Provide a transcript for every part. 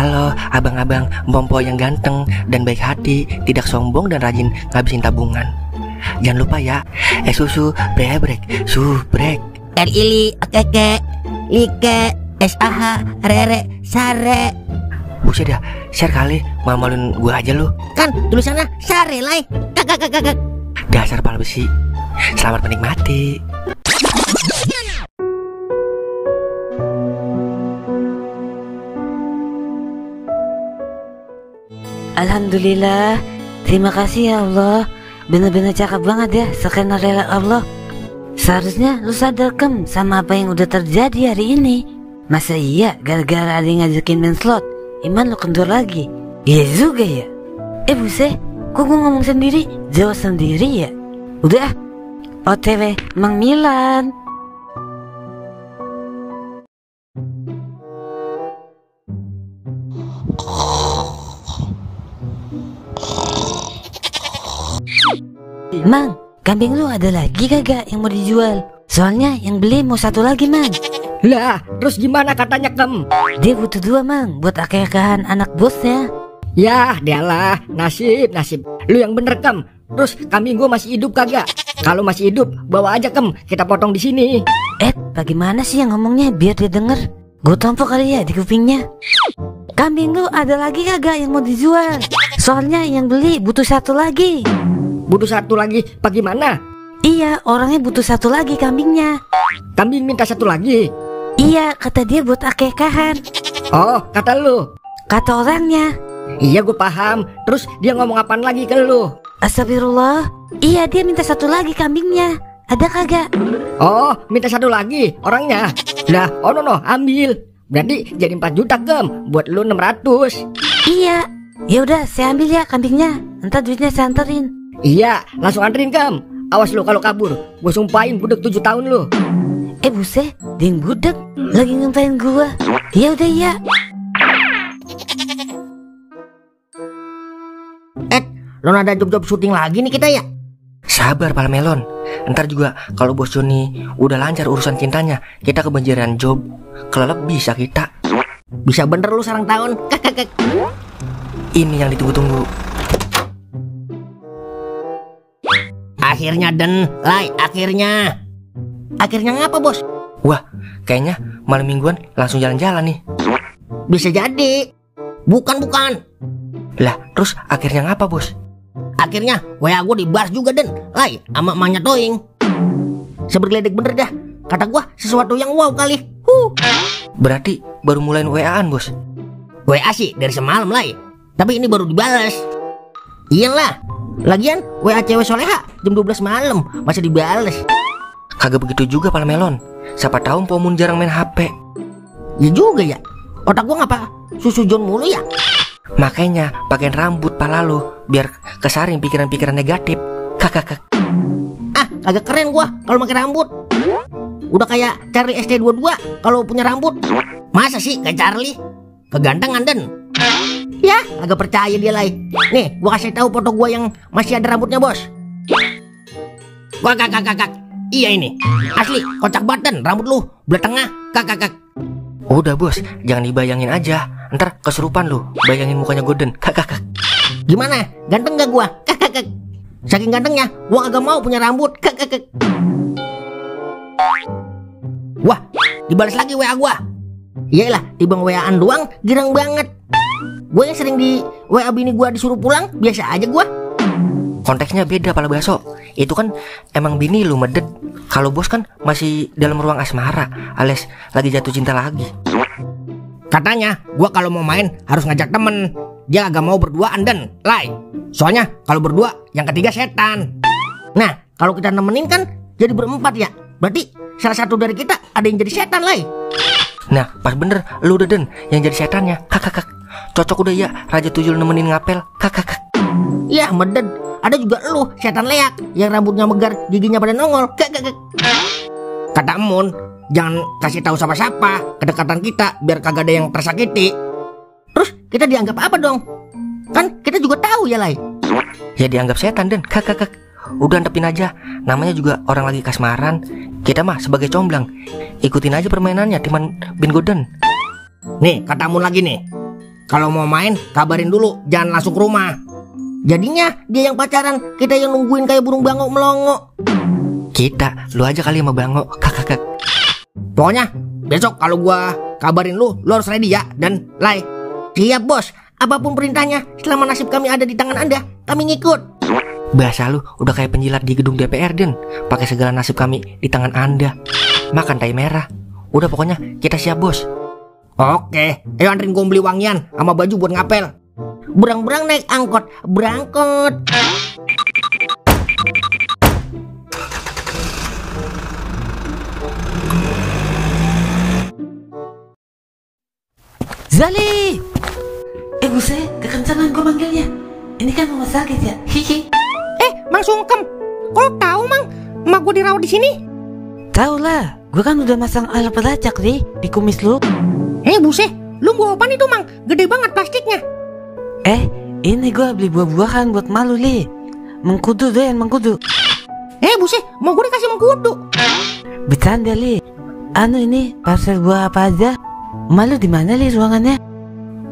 Halo abang-abang Bompo yang ganteng dan baik hati, tidak sombong dan rajin ngabisin tabungan. Jangan lupa ya, susu brebrek, subrek. Ili, keke, like, sah, rere, sare. Buset dah, share kali, malu-maluin gue aja lu. Kan tulisannya sare lai. Kakak. Dasar pala besi. Selamat menikmati. Alhamdulillah, terima kasih ya Allah. Bener-bener cakep banget ya, sekena rela Allah. Seharusnya lu sadar Kem sama apa yang udah terjadi hari ini. Masa iya gara-gara ada yang ngajakin main slot iman lu kendur lagi? Iya juga ya. Buset, kok gue ngomong sendiri, jawab sendiri ya. Udah, OTW Mang Milan. Mang, kambing lu ada lagi kagak yang mau dijual? Soalnya yang beli mau satu lagi, Mang. Lah, terus gimana katanya Kem? Dia butuh 2, Mang, buat akekahan anak bosnya. Yah, dialah, nasib. Lu yang bener Kem. Terus kambing gua masih hidup kagak? Kalau masih hidup, bawa aja Kem, kita potong di sini. Bagaimana sih yang ngomongnya biar dia denger? Gue tompok kali ya di kupingnya. Kambing lu ada lagi kagak yang mau dijual? Soalnya yang beli butuh satu lagi. Butuh satu lagi, bagaimana? Iya, orangnya butuh satu lagi kambingnya. Kambing minta satu lagi? Iya, kata dia buat akekahan. Oh, kata lu? Kata orangnya. Iya, gue paham. Terus dia ngomong apaan lagi ke lu? Astagfirullah. Iya, dia minta satu lagi kambingnya. Ada kagak? Oh, minta satu lagi orangnya. Lah, oh no, ambil. Berarti jadi 4 juta Kem, buat lu 600. Iya. Ya udah, saya ambil ya kambingnya. Entar duitnya saya anterin. Iya, langsung anterin Kem. Awas lu kalau kabur, gue sumpahin budek 7 tahun lu. Buset, dia yang budek lagi ngempain gua. Ya udah ya. Lo ada job-job syuting lagi nih kita ya? Sabar Pala Melon. Ntar juga kalau bos Joni udah lancar urusan cintanya, kita kebanjiran job. Kelelep bisa kita. Bisa bener lu sarang tahun. Kakak. Ini yang ditunggu-tunggu. Akhirnya akhirnya. Akhirnya ngapa bos? Wah, kayaknya malam mingguan langsung jalan-jalan nih. Bisa jadi. Bukan. Lah, terus akhirnya ngapa bos? Akhirnya WA gue dibahas juga Den. Lai, sama emaknya Toing. Sebergeledek bener dah. Kata gue sesuatu yang wow kali. Berarti baru mulain WA-an bos? WA sih dari semalam Lai. Tapi ini baru dibalas. Iyalah. Lagian WA cewek soleha jam 12 malam masih dibales. Kagak begitu juga Pala Melon. Siapa tahu Pomun jarang main HP. Ya juga ya. Otak gua ngapa susu John mulu ya? Makanya pakein rambut pala lu biar kesaring pikiran-pikiran negatif. Kakak. Kagak keren gua kalau pakai rambut. Udah kayak Charlie ST22 kalau punya rambut. Masa sih kayak Charlie? Kegantengan Den. Ya, agak percaya dia Lai. Nih, gua kasih tahu foto gua yang masih ada rambutnya, Bos. Wah, kakak. Iya ini. Asli, kocak banget rambut lu, belah tengah. Kakak. Udah bos, jangan dibayangin aja. Ntar kesurupan lu, bayangin mukanya Golden. Kakak. Gimana? Ganteng gak gua? Kakak. Saking gantengnya, gua kagak mau punya rambut. Kakak. Wah, dibalas lagi WA gua. Iyalah, dibang WA-an doang, girang banget. Gue yang sering di WA bini gue disuruh pulang, biasa aja gue. Konteksnya beda Pala Baso. Itu kan emang bini lu medet. Kalau bos kan masih dalam ruang asmara, alias lagi jatuh cinta lagi. Katanya gue kalau mau main harus ngajak temen. Dia agak mau berduaan Den, Lai. Soalnya kalau berdua yang ketiga setan. Nah, kalau kita nemenin kan jadi berempat ya. Berarti salah satu dari kita ada yang jadi setan, Lai. Nah, pas bener lu udah Den yang jadi setannya. Kakak. Cocok udah ya Raja Tuyul nemenin ngapel. Kakak. Ya meded. Ada juga lu setan leak yang rambutnya megar, giginya pada nongol. Kakak. Kata Emun, jangan kasih tahu siapa-siapa kedekatan kita biar kagak ada yang tersakiti. Terus kita dianggap apa dong? Kan kita juga tahu ya Lai. Ya dianggap setan Den. Kakak. Udah antepin aja. Namanya juga orang lagi kasmaran. Kita mah sebagai comblang ikutin aja permainannya Timan bin Golden. Nih kata Emun lagi nih. Kalau mau main, kabarin dulu, jangan langsung ke rumah. Jadinya dia yang pacaran, kita yang nungguin kayak burung bangau melongo. Kita, lu aja kali sama Bango, kakak. Pokoknya besok kalau gua kabarin lu harus ready ya. Dan Lai, siap bos. Apapun perintahnya, selama nasib kami ada di tangan Anda, kami ngikut. Bahasa lu udah kayak penjilat di gedung DPR, Den. Pakai segala nasib kami di tangan Anda. Makan tai merah. Udah pokoknya kita siap, bos. Oke, ayo anterin gua beli wangian sama baju buat ngapel. Berang-berang naik angkot, berangkot. Zali! Buset, kekencangan gue manggilnya. Ini kan rumah sakit ya. Hihi. Mang Sungkem, kok lo tahu Mang? Emak gue dirawat di sini. Tahu lah, gue kan udah masang alat pelacak di kumis lu. Buset, lu bawa apaan itu Mang? Gede banget plastiknya. Ini gue beli buah-buahan buat malu li. Mengkudu doyan mengkudu. Buset, mau gue dikasih mengkudu. Bercanda li. Ini parcel buah apa aja? Malu di mana li ruangannya?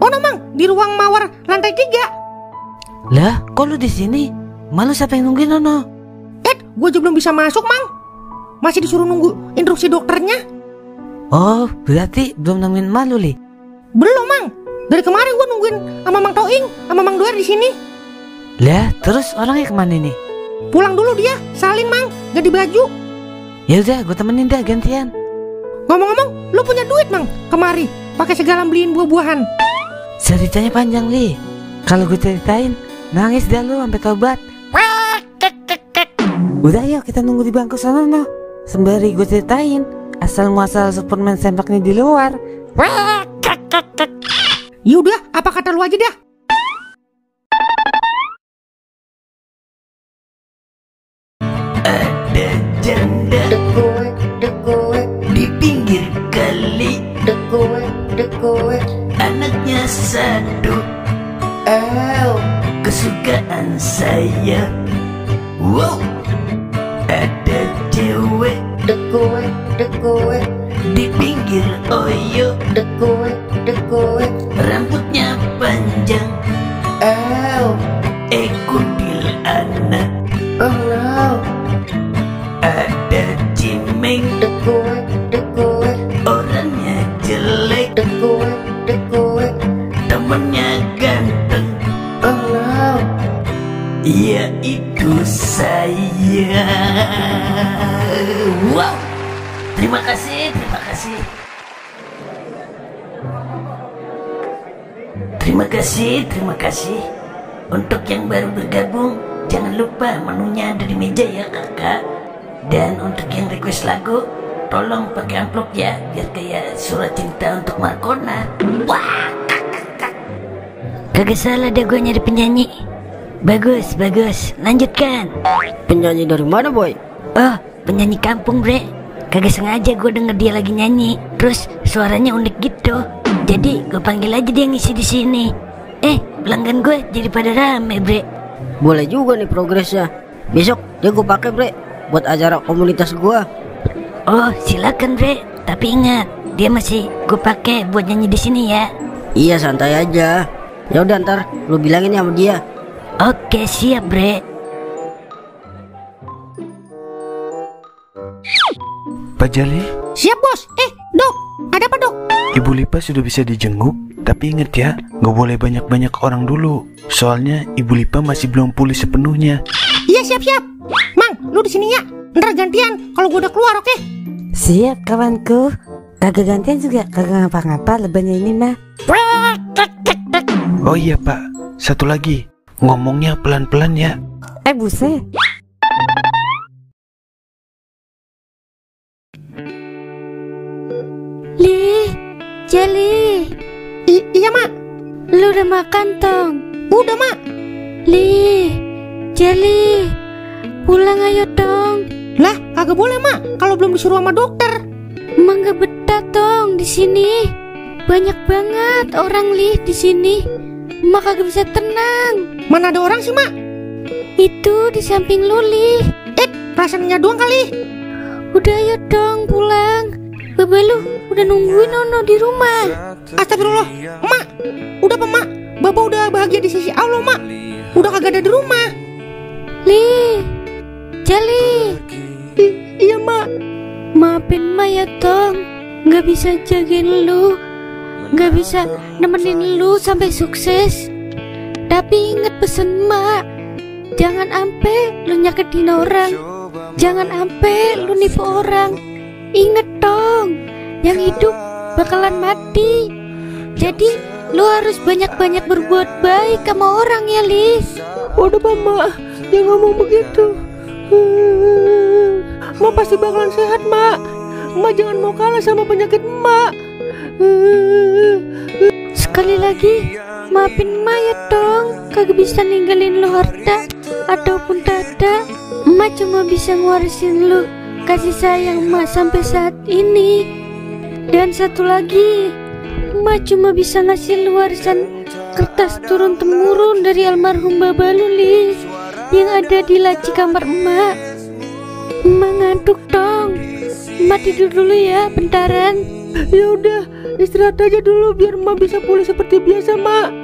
Oh no Mang, di ruang mawar lantai 3. Lah, kok lu di sini? Malu siapa yang nungguin Nono? Gue aja belum bisa masuk Mang. Masih disuruh nunggu instruksi dokternya. Oh, berarti belum nemuin malu li? Belum Mang. Dari kemarin gue nungguin sama Mang Toing, sama Mang Doer di sini. Lah, terus orangnya kemana nih? Pulang dulu dia, salin Mang, ganti baju. Ya udah, gue temenin dah gantian. Ngomong-ngomong, lu punya duit Mang? Kemari, pakai segala beliin buah-buahan. Ceritanya panjang li. Kalau gue ceritain, nangis dah lu sampai tobat. Udah yuk kita nunggu di bangku sana no. Sembari gue ceritain asal muasal Superman sempaknya di luar. Yaudah, apa kata lu aja dah. Ada janda di pinggir kali, anaknya satu, kesukaan saya. Wow, ada cewek di pinggir oyo, rambutnya panjang, kutil anak. Ada cimeng, orangnya jelek, temennya ganteng, yaitu saya. Wow, terima kasih. Terima kasih. Untuk yang baru bergabung, jangan lupa menunya ada di meja ya kakak. Dan untuk yang request lagu, tolong pakai amplop ya, biar kayak surat cinta untuk Markona. Wah, Kagak salah deh gue nyari penyanyi. Bagus, lanjutkan. Penyanyi dari mana boy? Oh, penyanyi kampung bre. Kagak sengaja gue denger dia lagi nyanyi, terus suaranya unik gitu. Jadi gue panggil aja dia ngisi di sini. Pelanggan gue jadi pada rame bre. Boleh juga nih progresnya. Besok dia gue pakai bre buat acara komunitas gue. Oh silakan bre. Tapi ingat dia masih gue pakai buat nyanyi di sini ya. Iya santai aja. Ya udah ntar lu bilangin ya sama dia. Oke siap bre. Pak Jali? Siap bos. Dok, ada apa dok? Ibu Lipa sudah bisa dijenguk, tapi inget ya, gak boleh banyak-banyak orang dulu. Soalnya Ibu Lipa masih belum pulih sepenuhnya. Iya siap. Mang, lu di sini ya. Ntar gantian kalau gue udah keluar, oke? Siap kawanku. Kagak gantian juga, kagak ngapa-ngapa lebannya ini mah. Oh iya Pak, satu lagi, ngomongnya pelan-pelan ya. Buset. Jali, Iya mak. lu udah makan tong? Udah mak. Jali, pulang ayo dong. Lah, kagak boleh mak kalau belum disuruh sama dokter. Emang gak betah tong di sini. Banyak banget orang di sini. Emak kagak bisa tenang. Mana ada orang sih mak? Itu di samping lu Perasaannya doang kali. Udah ayo dong pulang. Baba lu udah nungguin Nono di rumah. Astagfirullah, mak. Udah apa mak? Bapak udah bahagia di sisi Allah mak. Udah kagak ada di rumah. Li, Jali. Iya mak. Maafin Ma ya Tong, gak bisa jagain lu, gak bisa nemenin lu sampai sukses. Tapi inget pesen Ma, jangan ampe lu nyakitin orang, jangan ampe lu nipu orang. Inget Tong, yang hidup bakalan mati. Jadi lu harus banyak-banyak berbuat baik sama orang ya Lis. Udah Pak mak, jangan ngomong begitu. Mak pasti bakalan sehat mak. Mak jangan mau kalah sama penyakit mak. Sekali lagi, maafin Ma ya Tong, kagak bisa ninggalin lu harta ataupun tata. Emak cuma bisa ngewarisin lu kasih sayang emak sampai saat ini. Dan satu lagi, emak cuma bisa ngasih lu warisan kertas turun temurun dari almarhum Baba lu Lis, yang ada di laci kamar emak. Emak ngantuk Tong, emak tidur dulu ya bentaran. Ya udah, istirahat aja dulu biar emak bisa pulih seperti biasa mak.